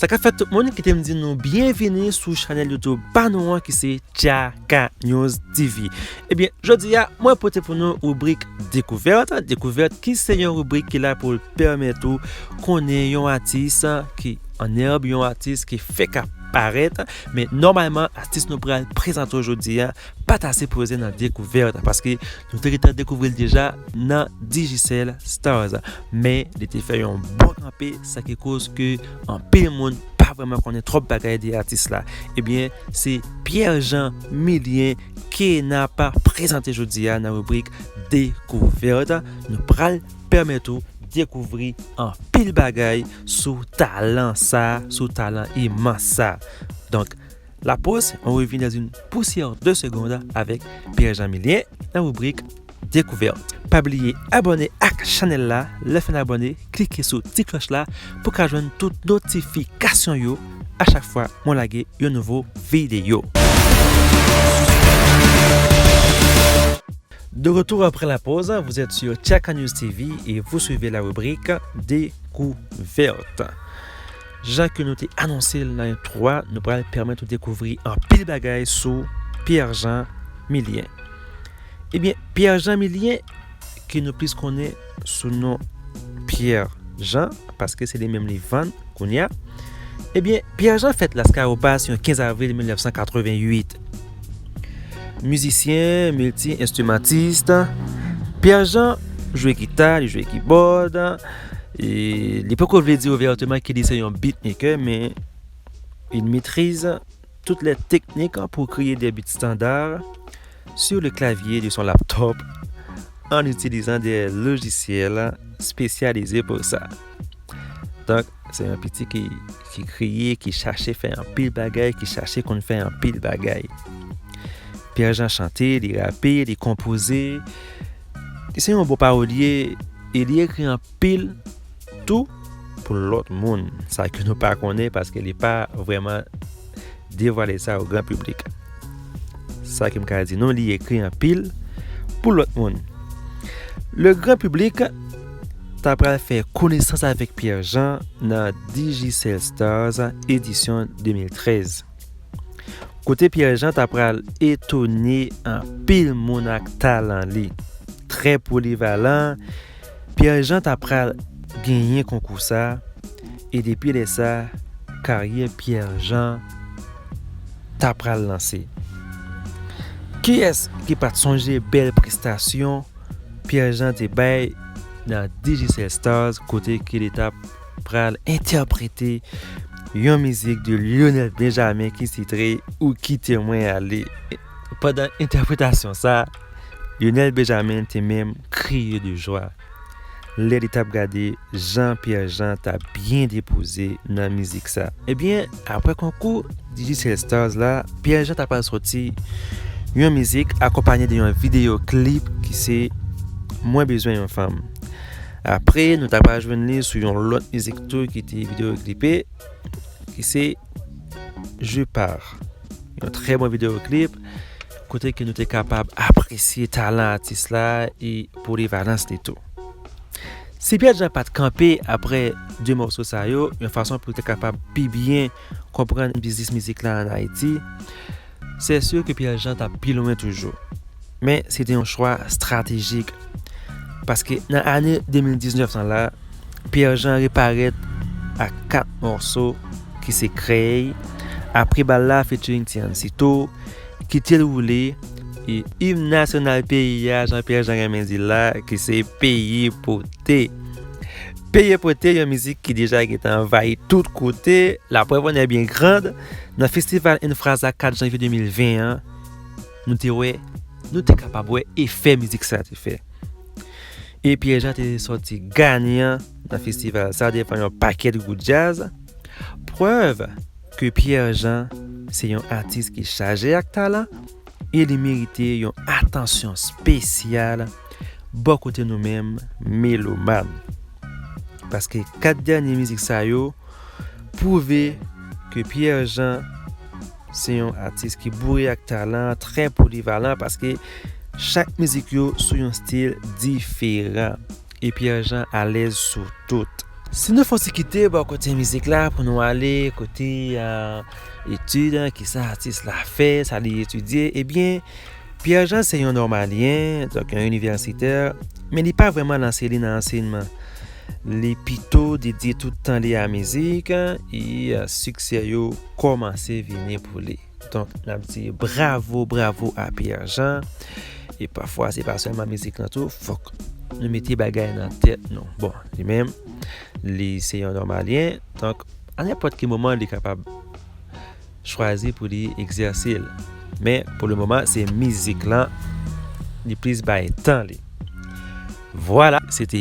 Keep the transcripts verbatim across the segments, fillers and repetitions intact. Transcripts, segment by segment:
Sa ka fèt tout moun, kite m di nou byenvini sou chanèl YouTube pa nou an ki se Tchaka News T V. Ebyen, jodi a, mwen pote pou nou ribrik Dekouvèt. Dekouvèt ki se yon ribrik ki la pou l pèmèt ou konnen yon atis ki annèb, yon atis ki fèk ap parèt. Men nòmalman, atis nou pral prezante w jodi a, pa ta sipoze nan Dekouvèt, paske nou te gentan dekouvri l deja nan Digicel Stars. Men, li te fè yon bon kanpe, sa ki koz ke anpil moun pa vrèman konnen twòp bagay de atis la. Ebyen, se Pierre Jean Milien ke n ap prezante jodi a nan ribrik Dekouvèt. Nou pral pèmèt ou dekouvri anpil bagay sou talan sa, sou talan imans sa. Donk, la pause, on revient dans une poussière de secondes avec Pierre Jean Milien nan ribrik Dekouvèt. Pa bliye abòne ak chanèl la, lè fin abòne, klike sou ti klòch la pou ka jwenn tout notifikasyon yo a chak fwa mwen lage yon nouvo videyo. De retour après la pause, vous êtes sur Tchaka News T V et vous suivez la rubrique Découverte. Jan ke nou te anonse l nan entwo a, nou pral pèmèt ou dekouvri anpil bagay sou Pierre Jean Milien. Ebyen, Pierre Jean Milien, ke nou plis konnen sou non Pierre Jean, paske se li menm li vann kounye a. Ebyen, Pierre Jean fèt Las Caropas yon kenz avril mil nèf san katrevenn uit. Mizisyen, milti enstrimantis, Pierre Jean jwe gita, li jwe kibòd. E li poko vle di ouvèteman ke li se yon beatmaker, men il maîtrise toutes les techniques pour créer des beats standards sur le clavier de son laptop en utilisant des logiciels spécialisés pour ça. Donk, se yon piti ki, ki kriye, ki chache fè anpil bagay, ki chache konn fè anpil bagay. Pierre Jean chante, li rape, li konpoze. Li se yon bon pawolye e li ekri anpil tou pou lòt moun. Sa ke nou pa konnen paske li pa vrèman devwale sa o gran piblik. Sa ke m ka di nou, li ekri anpil pou lòt moun. Le gran piblik ta pral fè konesans avèk Pierre Jean nan Digicel Stars edisyon de mil trèz. Kote Pierre Jean ta pral etone anpil moun ak talan li. Trè polivalan, Pierre Jean ta pral genyen konkou sa, e depi lè sa, karyè Pierre Jean ta pral lanse. Kiyès ki pa t sonje bèl prestasyon Pierre Jean te bay nan Digicel Stars, kote ke li t ap pral entèprete yon mizik de Lionel Benjamin ki titre Ou kite mwen ale. Pandan entèpretasyon sa, Lionel Benjamin te menm kriye de jwa lè li t ap gade jan Pierre Jean t ap byen depoze nan mizik sa. Ebyen, apre konkou Digicel Stars la, Pierre Jean ta pral soti yon mizik akonpanye de yon videyo klip ki se Mwen bezwen yon fanm. Apre, nou ta pral jwenn li sou yon lòt mizik tou ki te videyo klipe, ki se Je pars. Yon trè bon videyo klip, kote ke nou te kapab apresye talan atis la e polivalans li tou. Si Pierre Jean pa t kanpe apre de mòso sa yo, yon fason pou l te kapab pi byen konprann biznis mizik la ann Ayiti, se si ke Pierre Jean t ap pi lwen toujou. Men, se te yon chwa estratejik. Paske nan ane de mil diznèf lan la, Pierre Jean reparèt ak kat mòso ki se Krèy, Apre bal la featuring Tiancito, Kite l woule, e im nasyonal peyi a, jan Pierre Jean renmen di l la, ki se Peye Pote. Peye Pote, yon mizik ki deja gentan anvayi tout kote, laprèv en est bien grande. Nan festival Infraza kat janvye de mil ven an, nou te wè, nou te kapab wè efè mizik sa te fè. E Pierre Jean te sòti ganyan nan festival sa devan yon pakèt gwoup djaz. Prèv ke Pierre Jean se yon atis ki chaje ak talan e li merite yon atansyon espesyal bò kote nou menm melomàn. Paske kat dènye mizik sa yo pwouve ke Pierre Jean se yon atis ki boure ak talan, trè polivalan, paske chak mizik yo sou yon stil diferan. E Pierre Jean alèz sou tout. Si nou fè yon ti kite bò kote mizik la pou nou ale kote etid, kisa atis la fè, sa li etidye, ebyen, Pierre Jean se yon nòmalyen, donk yon inivèsitè, men li pa vrèman lanse li nan ansèyman. Li pito dedye tout tan li a mizik, e siksè yo kòmanse vini pou li. Donk, n ap di bravo, bravo a Pierre Jean. E pafwa, se pa sèlman mizik lan tou, fòk nou mete bagay nan tèt nou. Bon, li menm, li se yon nòmalyen, donk, a nenpòt ki moman, li kapab chwazi pou li egzèse l. Men, pou le moman, se mizik lan, li plis bay tan li. Vwala, se te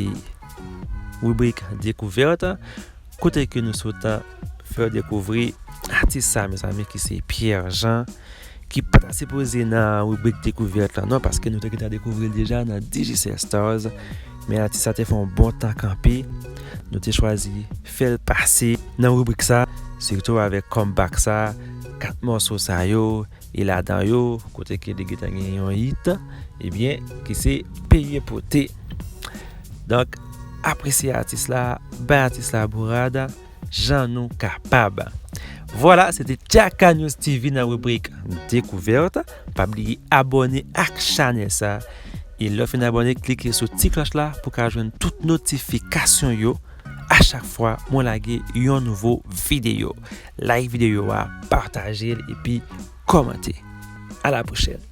ribrik Dekouvèt, kote ke nou sot fè w dekouvri atis sa, mezanmi, ki se Pierre Jean, ki pa ta sipoze nan ribrik Dekouvèt lan, non, paske nou te gentan dekouvri l deja nan Digicel Stars, men atis sa te fè yon bon tan kanpe, nou te chwazi fè l pase nan ribrik sa, sitou avèk comeback sa, kat mòso sa yo, e ladan yo, kote ke li gentan gen yon hit, ebyen, ki se Peye Pote. Donk, apresye atis la, bay atis la bourad, jan nou kapab. Vwala, se te Tchaka News T V nan ribrik Dekouvèt. Pa bliye abòne ak chanèl sa. E lè w fin abòne, klike sou ti klòch la pou w ka jwenn tout notifikasyon yo a chak fwa mwen lage yon nouvo videyo. Like videyo a, pataje l epi kòmante. A la pwochèn.